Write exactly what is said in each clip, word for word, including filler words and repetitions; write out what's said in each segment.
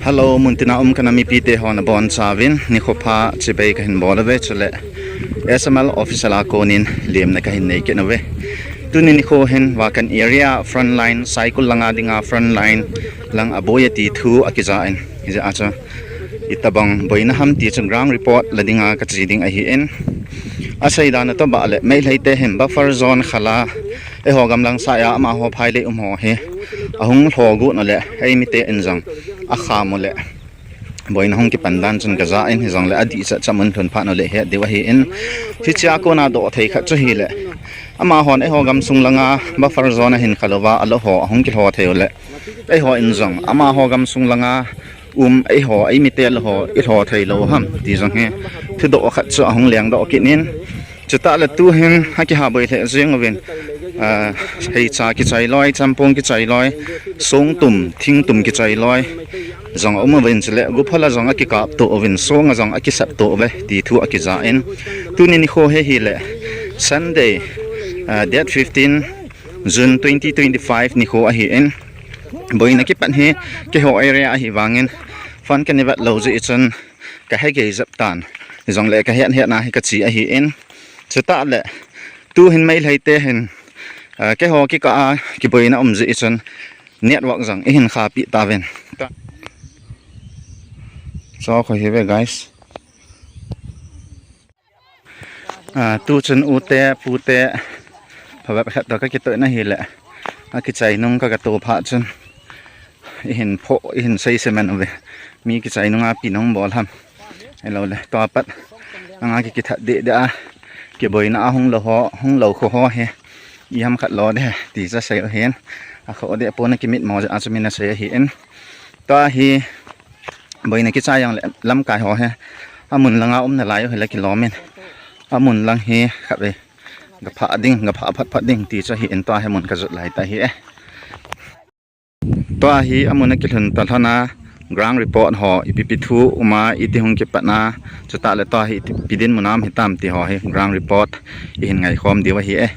Hello, muntina um kanam mipite ho nabonchauvin nikho pha chibai kahin bol uve, chule S M L official a konin lemna kahin nei kit nauve. Tuni nikho hin Vakan area frontline, Saikul langa dinga frontline lang aboi e ti thu akija in, hijeh a chu itobang boina ham ti chu ground report la dinga kache ding ahin. Asei dan a tobang le Meitei te hin buffer zone khala eiho gam lang saiya amaho phailei um ho hi ahung lhoh got uleh eimite in jong akham uleh boina hung kipan dan chun kaja in, hijongle adih chat cha mun thun phat uleh het diu ahin. Hichea kona doh thei khat chu hileh, amahon eiho gamsung langa buffer zone a hin khalouva alou ho ahung kilhoh thei uleh, eiho in jong amaho gamsung langa um eiho, eimite lou ho ilhoh thei lou ham ti jong hi thudoh khat chu ahung lengdoh kit in. Chutah le tuhin akihaboi lheh jeng uvin, ah, heicha kichai loi, champong kichai loi, songtum, thingtum kichai loi jong aum uvin, chule guphala jong akikap to uvin, songa jong akisap to uve ti thu akija in. Tuni nikho hi hileh Sunday, ah, date fifteen June twenty twenty-five nikho ahin. Boina kipan hi keiho area ahi vangin phone kana vet lou jeh chun kahegei jep tan. Hijongle kahet het na hi kache ahin. Chutah le tuhin Meitei te hin, ah, keiho kikah a kiboina um jeh chun network jong ihin khahpi tauvin. Cho kho hi ve guys. Ah, tuchun ute, pute, phabep khat toh kakitoh na hileh, akichai nung kagato phat chun ihin phoh, ihin sei semen uve. Mi kichai nunga ipi nahung bol ham. Ahilouleh tua pat langa kikithat deh deh a, kiboina ahung lou ho, hung lou kho ho hi iham khat lo ding ti chu asei u ahin. Akhoh deh pon, akimitmo jeh a chu min asei ahin. Tua hi boina kichai jongle lamkai ho hi amun langa um nalai u hile kilom in, amun lang hi khatvei gaphah ding, gaphah phat phat ding ti chu ahin, tua hi mun kajot lai tah ahi e. Tua hi amun akilhun ta lhon a ground report ho ipi ipi thu um a, iti hung kipat a, chutah le tua hi ipi dinmun a um hitam ti ho hi ground report ihin ngaikhom diu ahi e.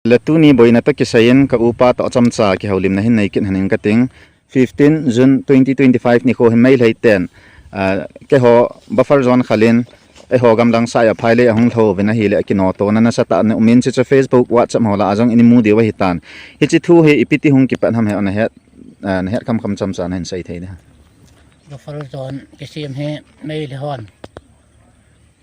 Le tuni boina toh kisai in ka upa toh chomcha kihoulimna hin nei kit lhonin kating. Fifteen June twenty twenty-five nikho hin Meitei ten, ah, keiho buffer zone khalin eiho gam lang saiya phailei ahung lhoh uvin ahileh akinotona nasatah in aumin, chuche Facebook, WhatsApp ho lah a jong imu diu ahitan. Hiche thu hi ipi ti hung kipat ham hi nahet, ah, nahet khamkham chomcha nahin sei thei ding ham? Buffer zone kisem hi Meitei hon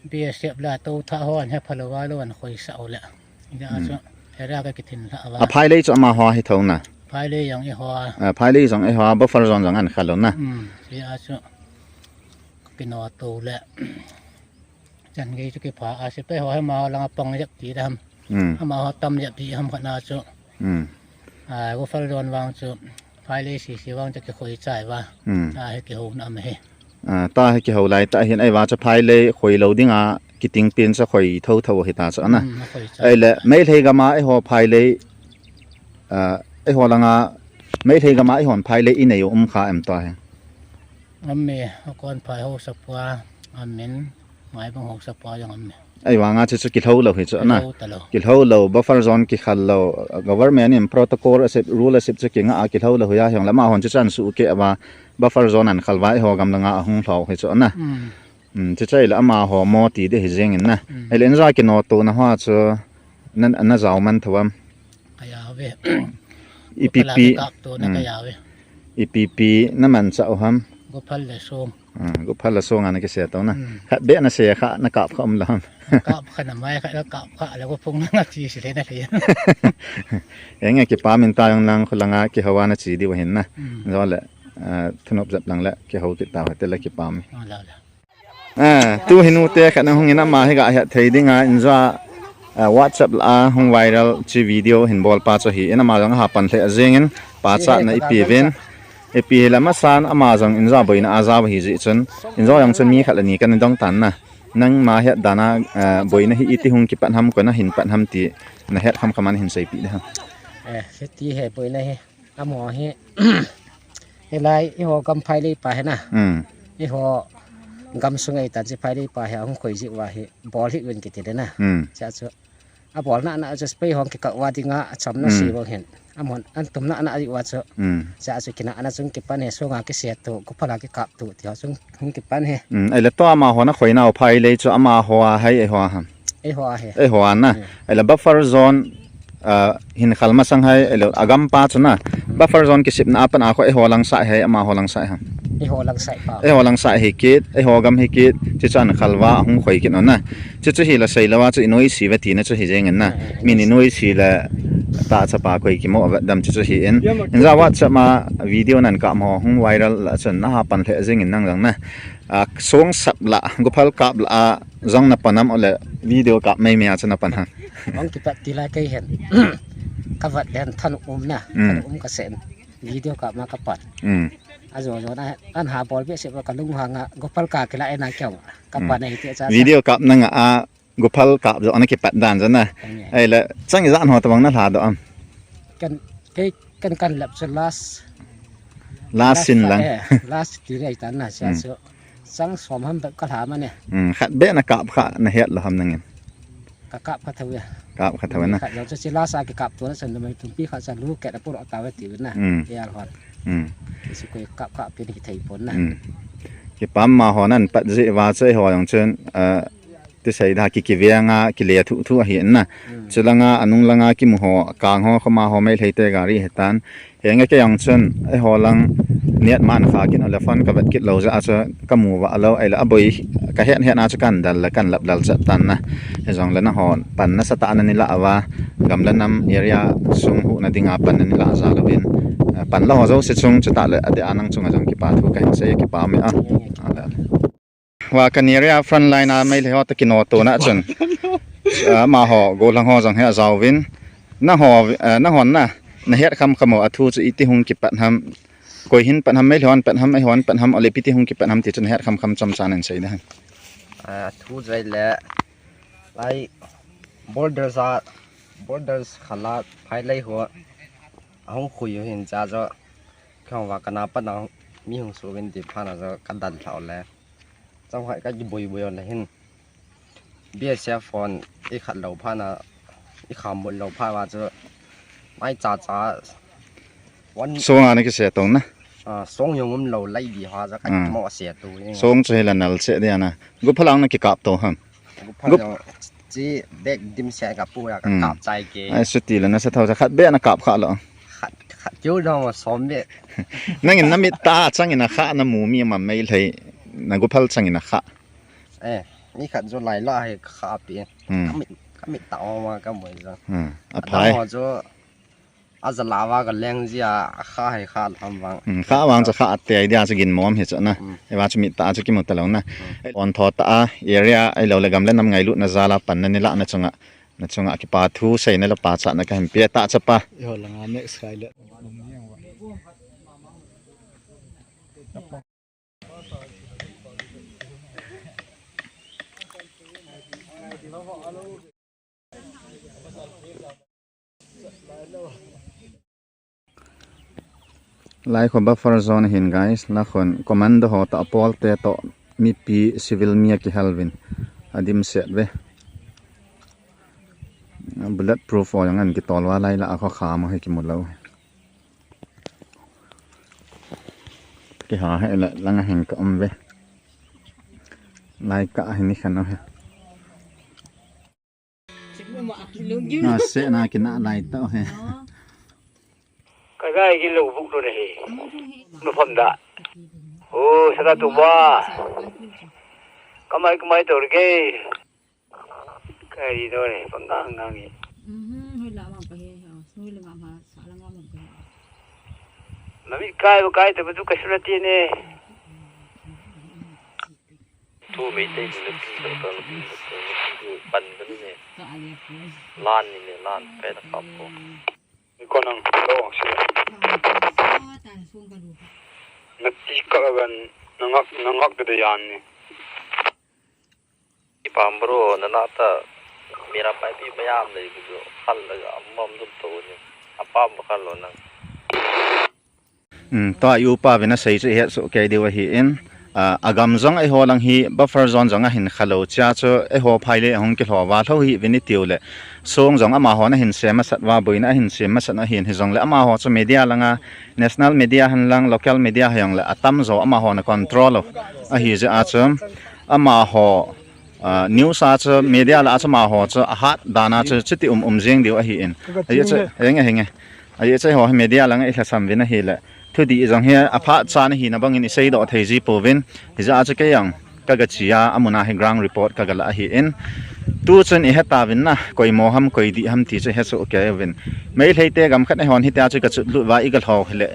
B S F le tou tha hon hepha louva lou ahin khoisah uleh. Hijeh a chu area kakithin lhah uva. A phailei chu amaho ahi thou na. Phailei jong eiho a. A phailei jong eiho a, buffer zone jong ahin khal lou na. Hmm, hijeh a chu kakinoto uleh. Chan gei chu kipha a, sepai ho hi amaho langa pang jep ti ding ham. Hmm. Amaho tam jep ti ham khat na chu. Hmm. A, buffer zone vang chu phailei sese vang chu kikhoi chai uva. Hmm. A, hi kihouna um ahi. A, tua hi kihou lai tah ahin, ahivang chu phailei khoi lou dinga kiting pen chu khoi thotho ahi ta chu ana. Hmm, akhoi chai. Ahile, Meitei gam a eiho phailei, a, eiho langa, Meitei gam a eihon phailei inei u um kha em tua hi? Um e, Akonphai haosapu a, amin, Maibang haosapu a jong um e. Ahivanga chu chu kilhou lou hi chu ana. Kilhou talou. Kilhou lou, buffer zone kikhal lou, government in protocol asep, rule asep chu kinga a kilhou lou hi a, hijongle amahon chu chan suh keh uva, buffer zone ahin khal uva, eiho gam langa ahung lhoh hi chu ana. Hmm. Hmm, chuche le amaho mo ti ding hi jeng in na. Hmm. Ahile inja kinotona hoa chu na, najao man thou am? Kajao ve. Ipi ipi, gophala kikaptona, hmm, kajao ve. Ipi ipi namanchah u ham? Gophal le song. Hmm, gophal le song a nakise tona. Hmm. Khat beh nase kha, nakap kha um lou ham? Nakap kha, namai kha, nakap kha le gophung na chi si le na le. Enge kipah in ta jong lang khu langa kihou a nache diu ahin na. Hmm. Jole, ah, thunop jep lang le kihou kit tau hite le kipah in. Oh, la, la. Ah, tuhin ute khat ahung in ama hi gahet thei dinga inja, ah, WhatsApp lah a hung viral chu video hin bolpa chu ahin, ama jong aha pan lheh jeng in pachatna ipi uvin. Ipi hile amasan ama jong inja boina a jao ahi jeh chun, injo jong chun mi khat le ni kana dong tan na. Nangma het dan a, ah, boina hi iti hung kipan ham, koi nahin pan ham ti nahet khamkham a nahin seipeh ding ham? Eh, hiti hi boina hi. Amaho hi, hilai, eiho gam phailei pa hi na. Hmm. Eiho gamsung a itan chu phailei pa hi ahung khoi jeh uva hi, bol hih uvin kiti le na. Hmm. Chua chu, Abol nana chu spray hong kikah uva dinga achamna, hmm, sei bou hin. Amahon an tum nana ahi uva chu. Hmm. Cha chu kinahna chung kipan he, sunga kisetu, guphal a kikaptu, ti ho chung hung kipan he. Hmm. Ahile tua amaho na khoina u phai lei chu amaho a hai eiho a ham? Eiho a he. Eiho a na. Hmm. Ahile buffer zone, ah, hin khal masang hai, ahile agam pa chu na. Hmm. Buffer zone kisepna a pat a kho eiho lang sa hai, amaho lang sa ham? Eiho lang sa pa. Eiho lang sa hi kit, eiho gam hi kit, chuchu an khal uva hung khoi kit u na. Chuchu hi la sei lou a chu i noise ve tina chu hi jeng in na. Ah, ah, min i noise le ta chapa koi kimo ve dam chuchu hi in. Inja WhatsApp ma video nan kap ho hung viral la chun na ha pan lheh jeng in nang jong na. Ah, song sap la, guphal kap la, ah, jong na pan am ole video kap mai mai a chu na pan ha. Hung kipat ti la kei hen. Ka vat den than um na, hmm, than um ka sen. Video kap ma ka pan. Hmm. Ajo jo na, an ha bol be se ka lung hanga, guphal ka kila ena kyau. Ka pan, hmm, ahi ti cha cha. Video kap na nga a, guphal kap jo ana kipat dan jana. Ahi. Ahile, chang ijat ho tabang na lha doh am? Kan, kei, kan, kan lap chu last. Last, last sin lang. Eh, last ti rei tan na, sia, hmm, chu. Chang som ham bep ka lha ma ne. Hmm, khat be na kap kha na het lou ham nangin? Ka kap kha thou ya. Kap kha thou na. Khat jong chu si last a kikaptu na chun na mai tumpi kha cha lu ke na puro ta ve ti na. Hmm. Yal hon. Hmm. Kisi koi kap kha pin ki thei pon na. Hmm. Kipa amaho nan pat ji uva chu eiho jong chun, ah, ti sei da ki kiveng a, kile thu thu ahi na. Hmm. Chu langa, anung langa kimu ho, kang ho, khoma ho, Meitei te gari he tan. Henge kei jong chun, eiho lang, net man kha kin ole phone ka vet kit lou jeh a chu ka mu va lou, ahile aboi ka het het na chu kan dal le kan lap dal chat tan na. Hijong le nahon pan nasatah a nani lah uva, gam le nam area sung huhna dinga pan nani lah jal uvin, eh, pan la ho jouse chung chutah le adeh a nang chunga jong kipa thu kahin sei, kipa um e a. Ale, ale. Wa ka area front line a Meitei ho toh kinoto na chun. Ah, amaho, gollhang ho jong hi ajaovin. Naho, eh, nahon na, nahet kham kham u a thu chu iti hung kipat ham. Koi hin pat ham, Meitei hon pat ham, eihon pat ham, ole ipi ti hung kipat ham ti chu nahet kham kham chomcha nei sei da hen. Ah, thu jai le, lai, borders a, borders khala, phai lai ho, ahung khui u hin cha jo, khang wa kana pat na, mi hung su vin ti pha na jo, ka dan lhau le. Chang hai ka kiboi boi le hin. B S F hon i khat lou phat na, i kham boi lou phat va chu. Mai cha cha. One song a na kise tong na. Ah, song jong um lou lai di ha ja ka, ah, mo se tu ni. Song chu hi la nal che dia na. Guphal a na kikap to ham? Guphal jong chi bek dim se ka pu ya ka, hmm, kap chai ke. Ai, suti la na sa thau sa khat be na kap kha lou. Khat, khat keu dong som be. Nangin na mit tah chang in a kha na mu mi ma Meitei na guphal chang in a kha. Eh, mi khat jo lai la he kha pi. Hmm. Ka mit, ka mit ta o ma ka moi jo. Hmm. A phai. Adam ho jo a ja la wa ka leng ji a kha he kha lam vang. Hmm. Kha vang jo kha te idea chu gin mom he chu na. Hmm. E wa chu mit ta chu kimu ta lou na. Hmm. On tho ta a area ai lou le gam le nam ngailut na jal a pan na ni la na chunga. Na chunga kipa thu sei na la pa cha na ka hin pe ta chapa. Yo la nga next kai le. Lai kho buffer zone hin guys, la khon commando ho toh, a pol te toh, mipi civil mi a kihal vin, a dim set ve. Bullet proof ho jong an kitol va lai la a kho kha mo he kimu lou. Kiha he la langa hin ka um ve. Lai ka hin ni khan o he. Na se na kina lai ta o he. Ka gai ki lo buk lo na he. No pham da. O, saka tu ba. Kamai, kamai to ke. Kai ri do re, pang ngang ngang ni. Mhm, hoi la mang pa he, ha. Hoi la ngam ha, sa la ngam pa he. Mami kai ba kai to ba tu ka sura ti ne. Tu Meitei ni na pi lo ka na pi lo ka na pi lo pan ba ni ne. Ka ale pu. Lan ni ne, lan pe na ka pu. Ni ko nang lo si. Ka sa ta sung ka lu. Na ti ka ban na ngak, na ngak de de yan ni. Ipam bro, na na ta mira pai pi mayam le ku jo, khal la ga, am, am dum to ni. Apam ba khal lo nang. Hmm, to a upa ve na sei chu het so kei deu ahi in. Ah, agam jong eiho lang hi buffer zone jong ahin khalou chia chu eiho phailei ahung kilhou va lhou hih uvin itiu le. Song jong amahon ahin sem masat uva, boina ahin sem masat u ahin, hijongle amaho chu media langa, national media hen lang, local media hijongle atamjo amahon acontrol u ahi jeh a chu amaho, ah, news a chu, media lah a chu amaho chu ahat dan a chu chuti um um jeng diu ahin. Ajeh chu, henge, henge. Ajeh chu eiho hi media langa ilhasam uvin ahile, thudih jong hi aphat chan ahina bangin iseidoh thei ji pouvin, hijeh a chu kei jong kaga che a, amun a hi ground report kaga lah ahin. Tuchun ihe tauvin na, koi mo ham, koi dih ham ti chu ihe soh kei uvin. Meiteite gam khat eihon hitia chu ikachutlut uva iga lhou hile,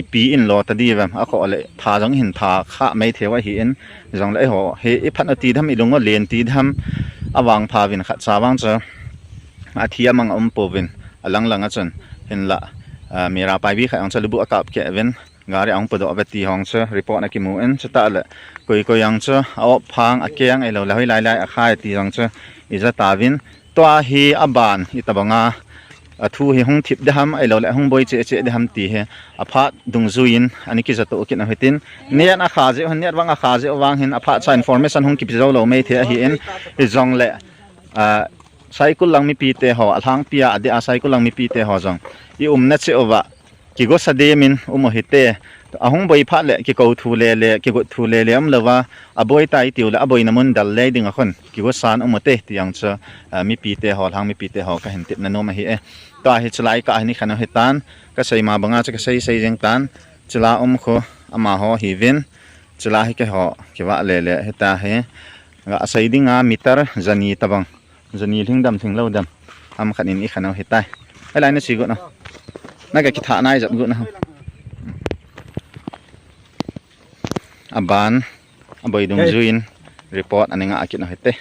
ipi inlo ta diuvem, akhoh le tha jong ihin tha kha mai thei u ahin. Jongle eiho hi iphat u ti dem, ilung u len ti dem, avangpha uvin khatcha vang chu athi amang aum pouvin, alang lang a chun, hinlah, ah, Meira Paibi khat jong chu lubu akap keh uvin, gari ahung pudoh uve ti jong chu report akimu in, chutah le koi koi jong chu a-op phang, akeng ahilou le hoilai lai akhai ti jong chu ija tauvin, tua hi aban itobanga athu hi hung thip dem ahilou le hung boi cheh cheh dem ti hi aphat dungjuiyin ana kijatoh kit u hitin, net akha jeh u, net vang akha jeh u vang hin aphat cha information hung kipe jou lou mai thei ahin, hijongle, ah, Saikul lang mipite ho, alhangpia adeh a Saikul lang mipite ho jong iumna cheh uva kigosa dem in um u hite. Ahung boi phat le kikou thu lele, kigot thu lele umlouva, aboi tai tiu le aboina mun del le ding a khun kigosan um u hite ti jong chu, ah, mipite ho, lhang mipite ho kahin tepna nom ahi e. Tua hi chulai kah hin ikhen u hitan, kasei ma banga chu kasei sei jeng tan, chula um khu amaho hiuvin, chula hi keiho kivah lele hita hi, gasei dinga meter jani tobang, jani lhing dem lhing lou dem, ham khat in ikhen u hitai. Hoilai nache got u, naga kithah nai jep got u ham? Aban, aboi dungjuiyin report ana ngah kit u hite.